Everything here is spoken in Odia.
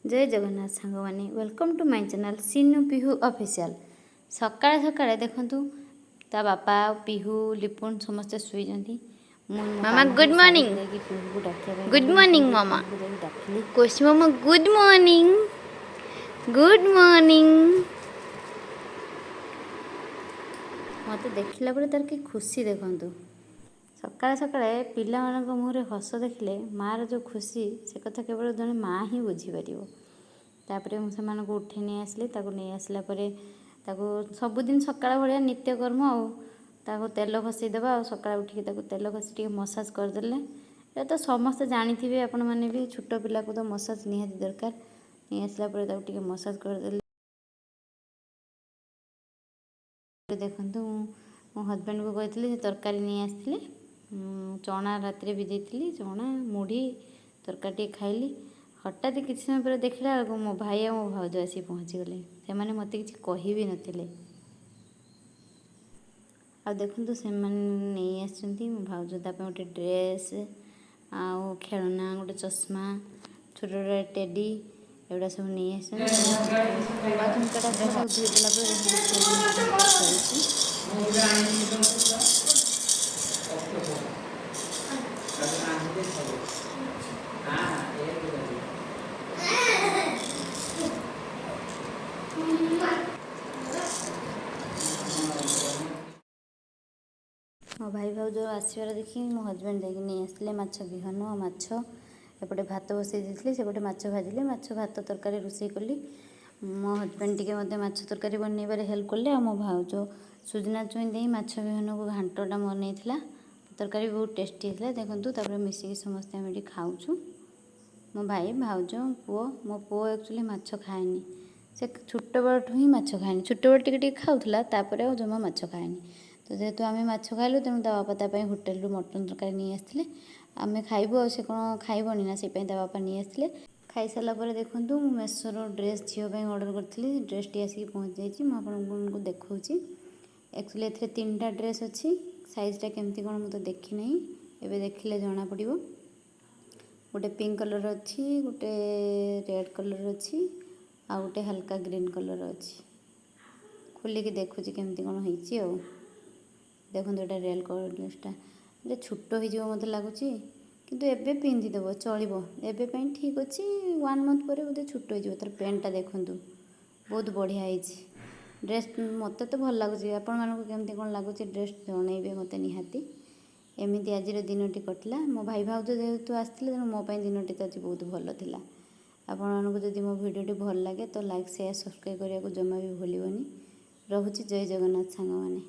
ଜୟ ଜଗନ୍ନାଥ ସାଙ୍ଗମାନେ, welcome to my channel Sinu Pihu Official। ସକାଳେ ସକାଳେ ଦେଖନ୍ତୁ, ତା ବାପା, ପିହୁ, ଲିପୁନ ସମସ୍ତେ ଶୋଇଛନ୍ତି। ମୁଁ ମୋ ମାମା, କାମ good ସବୁ morning. ସାରିକି ଯାଇକି ପିହୁକୁ ଡାକିବା ପାଇଁ Good ଗଲି। morning, ମାମା। ପିହୁକୁ ଯାଇକି ଡାକିଲି। କୋଶି ମାମା, good morning, good morning. ମୋତେ ଦେଖିଲା ପରେ ତାର କି ଖୁସି ଦେଖନ୍ତୁ। ସକାଳେ ସକାଳେ ପିଲାମାନଙ୍କ ମୁହଁରେ ହସ ଦେଖିଲେ ମାଆର ଯେଉଁ ଖୁସି, ସେ କଥା କେବଳ ଜଣେ ମାଆ ହିଁ ବୁଝିପାରିବ। ତାପରେ ମୁଁ ସେମାନଙ୍କୁ ଉଠେଇ ନେଇ ଆସିଲି। ତାକୁ ନେଇ ଆସିଲା ପରେ ତାକୁ ସବୁଦିନ ସକାଳ ଭଳିଆ ନିତ୍ୟକର୍ମ ଆଉ ତାକୁ ତେଲ ଘଷେଇ ଦେବା। ଆଉ ସକାଳେ ଉଠିକି ତାକୁ ତେଲ ଘଷି ଟିକେ ମସାଜ କରିଦେଲେ, ଏଇଟା ତ ସମସ୍ତେ ଜାଣିଥିବେ ଆପଣମାନେ ବି, ଛୋଟ ପିଲାକୁ ତ ମସାଜ ନିହାତି ଦରକାର। ନେଇ ଆସିଲା ପରେ ତାକୁ ଟିକେ ମସାଜ କରିଦେଲେ। ଦେଖନ୍ତୁ, ମୁଁ ମୋ ହଜବେଣ୍ଡକୁ କହିଥିଲି, ସେ ତରକାରୀ ନେଇ ଆସିଥିଲେ। ମୁଁ ଚଣା ରାତିରେ ଭିଜେଇଥିଲି, ଚଣା ମୁଢ଼ି ତରକାରୀ ଟିକେ ଖାଇଲି। ହଠାତ୍ କିଛି ସମୟ ପରେ ଦେଖିଲା ବେଳକୁ ମୋ ଭାଇ ଆଉ ମୋ ଭାଉଜ ଆସିକି ପହଞ୍ଚିଗଲେ। ସେମାନେ ମୋତେ କିଛି କହି ବି ନଥିଲେ। ଆଉ ଦେଖନ୍ତୁ, ସେମାନେ ନେଇ ଆସିଛନ୍ତି, ମୋ ଭାଉଜ ତା ପାଇଁ ଗୋଟେ ଡ୍ରେସ୍ ଆଉ ଖେଳନା, ଗୋଟେ ଚଷମା, ଛୋଟ ଛୋଟ ଟେଡି, ଏଗୁଡ଼ା ସବୁ ନେଇ ଆସିଛନ୍ତି। ନୂଆ ଝୁମକାଟା ଥିଲା, ତାକୁ ଧୋଇଦେଲା ପରେ ଦେଖନ୍ତୁ ସେ ଖେଳୁଛି। ମୁଁ ଏବେ ଆଣିଛି ଅକ୍ଟୋବର, ତାକୁ ରାନ୍ଧିଲେ ଖାଇବ। ହଁ, ଏଇଆକୁ କରିବ। ମୋ ଭାଇ ଭାଉଜ ଆସିବାର ଦେଖି ମୋ ହଜବେଣ୍ଡ ଯାଇକି ନେଇ ଆସିଥିଲେ ମାଛ ବିହନ ଆଉ ମାଛ। ଏପଟେ ଭାତ ବସେଇ ଦେଇଥିଲି, ସେପଟେ ମାଛ ଭାଜିଲେ। ମାଛ ଭାତ ତରକାରୀ ରୋଷେଇ କଲି। ମୋ ହଜବେଣ୍ଡ ଟିକେ ମୋତେ ମାଛ ତରକାରୀ ବନେଇବାରେ ହେଲ୍ପ କଲେ ଆଉ ମୋ ଭାଉଜ ସୁଜନା ଛୁଇଁ ଦେଇ ମାଛ ବିହନକୁ ଘାଣ୍ଟଟା ବନେଇଥିଲା। ତରକାରୀ ବହୁତ ଟେଷ୍ଟି ହେଇଥିଲା। ଦେଖନ୍ତୁ, ତାପରେ ମିଶିକି ସମସ୍ତେ ଆମେ ଏଠି ଖାଉଛୁ, ମୋ ଭାଇ, ଭାଉଜ, ପୁଅ। ମୋ ପୁଅ ଆକ୍ଚୁଆଲି ମାଛ ଖାଏନି। ସେ ଛୋଟବେଳଠୁ ହିଁ ମାଛ ଖାଏନି। ଛୋଟବେଳେ ଟିକେ ଟିକେ ଖାଉଥିଲା, ତାପରେ ଆଉ ଜମା ମାଛ ଖାଏନି। ତ ଯେହେତୁ ଆମେ ମାଛ ଖାଇଲୁ, ତେଣୁ ତା ବାପା ତା ପାଇଁ ହୋଟେଲରୁ ମଟନ୍ ତରକାରୀ ନେଇ ଆସିଥିଲେ। ଆମେ ଖାଇବୁ ଆଉ ସେ କ'ଣ ଖାଇବନି ନା, ସେଇ ପାଇଁ ତା ବାପା ନେଇ ଆସିଥିଲେ। ଖାଇସାରିଲା ପରେ ଦେଖନ୍ତୁ, ମୁଁ ମେସୋର ଡ୍ରେସ୍ ଝିଅ ପାଇଁ ଅର୍ଡ଼ର କରିଥିଲି। ଡ୍ରେସ୍ଟି ଆସିକି ପହଞ୍ଚି ଯାଇଛି। ମୁଁ ଆପଣଙ୍କୁ ଦେଖାଉଛି। ଆକ୍ଚୁଆଲି ଏଥିରେ ତିନିଟା ଡ୍ରେସ୍ ଅଛି। ସାଇଜ୍ଟା କେମିତି କ'ଣ ମୁଁ ତ ଦେଖିନାହିଁ, ଏବେ ଦେଖିଲେ ଜଣାପଡ଼ିବ। ଗୋଟେ ପିଙ୍କ କଲର୍ ଅଛି, ଗୋଟେ ରେଡ଼୍ କଲର୍ ଅଛି ଆଉ ଗୋଟେ ହାଲକା ଗ୍ରୀନ୍ କଲର୍ ଅଛି। ଖୋଲିକି ଦେଖୁଛି କେମିତି କ'ଣ ହେଇଛି। ଆଉ ଦେଖନ୍ତୁ, ଏଇଟା ରେଡ଼୍ କଲର୍ ଡ୍ରେସ୍ଟା। ଏଇଟା ଛୋଟ ହେଇଯିବ ମୋତେ ଲାଗୁଛି, କିନ୍ତୁ ଏବେ ପିନ୍ଧିଦେବ, ଚଳିବ। ଏବେ ପାଇଁ ଠିକ୍ ଅଛି। ୱାନ୍ ମନ୍ଥ ପରେ ବୋଧେ ଛୋଟ ହେଇଯିବ। ତାର ପ୍ୟାଣ୍ଟଟା ଦେଖନ୍ତୁ, ବହୁତ ବଢ଼ିଆ ହେଇଛି ଡ୍ରେସ୍। ମୋତେ ତ ଭଲ ଲାଗୁଛି। ଆପଣମାନଙ୍କୁ କେମିତି କ'ଣ ଲାଗୁଛି ଡ୍ରେସ୍, ଜଣେଇବେ ମୋତେ ନିହାତି। ଏମିତି ଆଜିର ଦିନଟି କଟିଲା। ମୋ ଭାଇ ଭାଉଜ ଯେହେତୁ ଆସିଥିଲେ, ତେଣୁ ମୋ ପାଇଁ ଦିନଟି ତ ଆଜି ବହୁତ ଭଲ ଥିଲା। ଆପଣମାନଙ୍କୁ ଯଦି ମୋ ଭିଡ଼ିଓଟି ଭଲ ଲାଗେ ତ ଲାଇକ୍, ସେୟାର, ସବସ୍କ୍ରାଇବ୍ କରିବାକୁ ଜମା ବି ଭୁଲିବନି। ରହୁଛି, ଜୟ ଜଗନ୍ନାଥ ସାଙ୍ଗମାନେ।